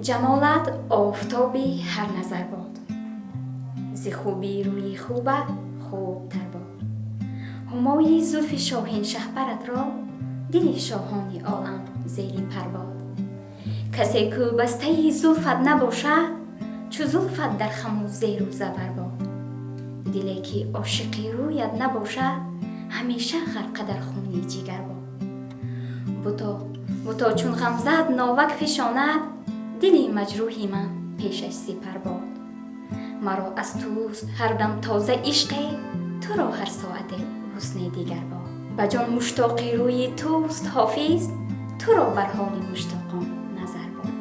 Ҷамолат офтоби ҳар назар бод, зи хубии рӯи хубат хубтар бод. Ҳумои зулфи шоҳин шаҳпаратро дили шоҳони олам зери пар бод. Касе, кӯ бастаи зулфат набошад, чу зулфат дар хаму зеру забар бод. Диле, ки ошиқи рӯят набошад, ҳамеша ғарқа дар хуни ҷигар бод. Буто, буто чун ғамзаат новак фишонад, дили маҷрӯҳи ман пешаш сипар бод. Маро аз туст ҳардам тоза ишқе, туро ҳар соате ҳусни дигар бод. Ба ҷон муштоқи рӯи туст Ҳофиз, туро бар ҳоли муштоқон назар бод.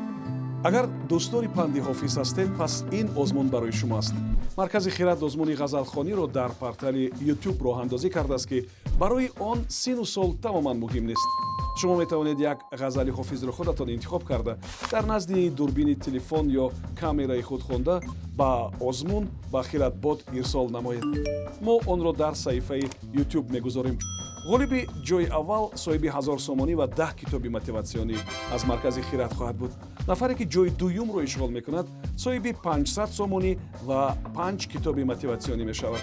Агар дӯстдори панди Ҳофиз ҳастед, пас ин озмун барои шумо аст. Маркази «Хирад» озмуни ғазалхониро дар портали YouTube роҳандозӣ кардааст, ки барои он сину сол тамоман муҳим нест. Шумо метавонед як ғазали Ҳофизро худатон интихоб карда, дар назди дурбини телефон ё камераи худ хонда, ба озмун ба Хиратбот ирсол намоед. Мо онро дар саҳифаи YouTube мегузорем. Ғолиби ҷои аввал соҳиби 1000 сомонӣ ва 10 китоби мотиватсионӣ аз маркази «Хират» хоҳад буд. Нафаре, ки ҷои дуюмро ишғол мекунад, соҳиби 500 сомонӣ ва панҷ китоби мотиватсионӣ мешавад.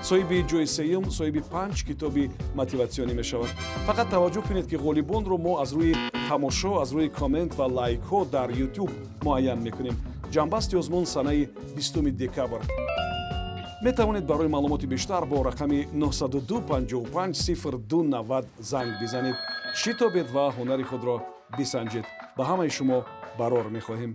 Соҳиби ҷои сеюм соҳиби панҷ китоби мотиватсионӣ мешавад. Фақат таваҷҷӯҳ кунед, ки ғолибонро мо аз рӯи тамошо, аз рӯи коммент ва лайкҳо дар YouTube муайян мекунем. Ҷамъбасти озмун санаи 20 декабр. Метавонед барои маълумоти бештар бо рақами 902 55 02 90 занг бизанед. Шитобед ва ҳунари худро бисанҷед. Ба ҳамаи шумо барор мехоҳем.